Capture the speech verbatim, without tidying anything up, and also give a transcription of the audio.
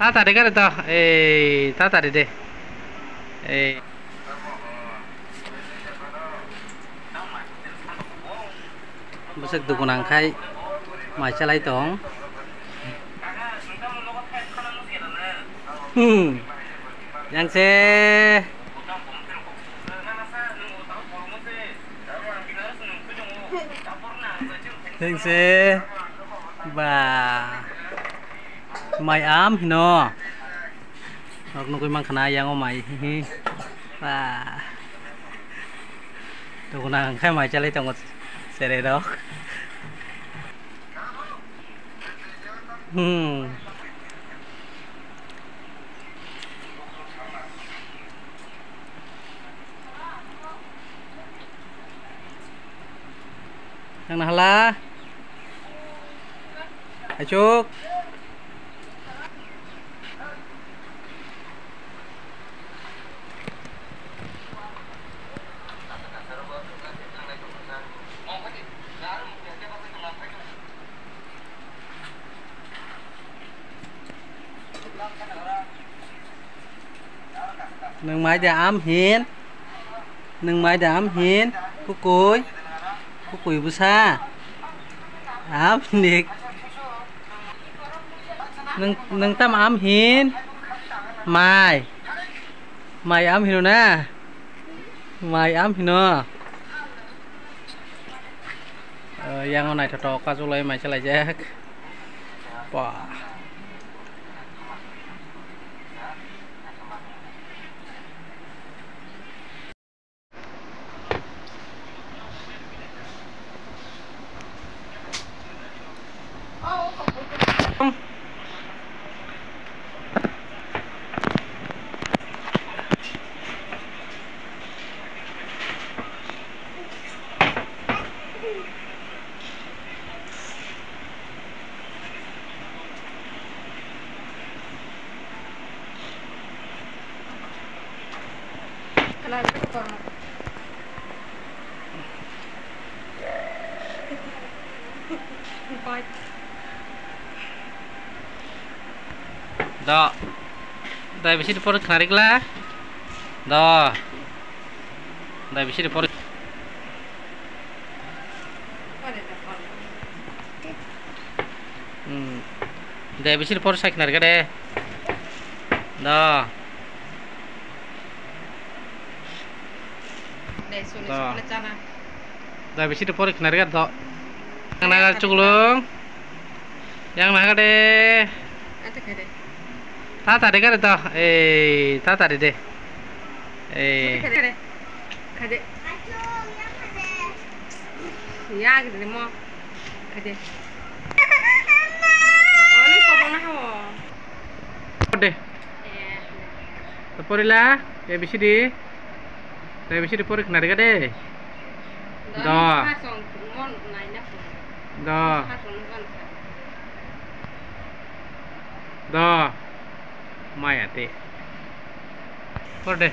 Tatari gari to, ei, tatari de. Ei. Bwswk dukun ang khai mai chalai tong. Hmm. Yang se. Yang se. Ba. Mai am hino. Nok nugui mankha na yang o mai hihi. Ba. Dukun ang khai mai chalai tongo sere rok. Hmm. Yang nahala. Achuk. Nwng mai de am hin. Nwng mai de am hin. Kukui. Kukui bwsa. Am nik. Nwng, nwng tam am hin. Mai. Mai am hino na. Mai am hino. O, yang o naithotok kachuklai mai chalaijak. Ba. Do. Dai bisi por khnari kla. Do. Dai bisi por. Hmm. Dai bisi por sai khnari kade. Do. Dai bisi por khnari kade do. Nang naga chuklung. Yang naga de. Ate kade. Tatari gari to. Ei, tatari de. Ei. Kade, kade. Kade. Ya, kade mo. Kade. Oni kobong na ho. De. Eh. To porila, A B C D. A B C D pori khnari kade. Do. Do. Maya te. Por de.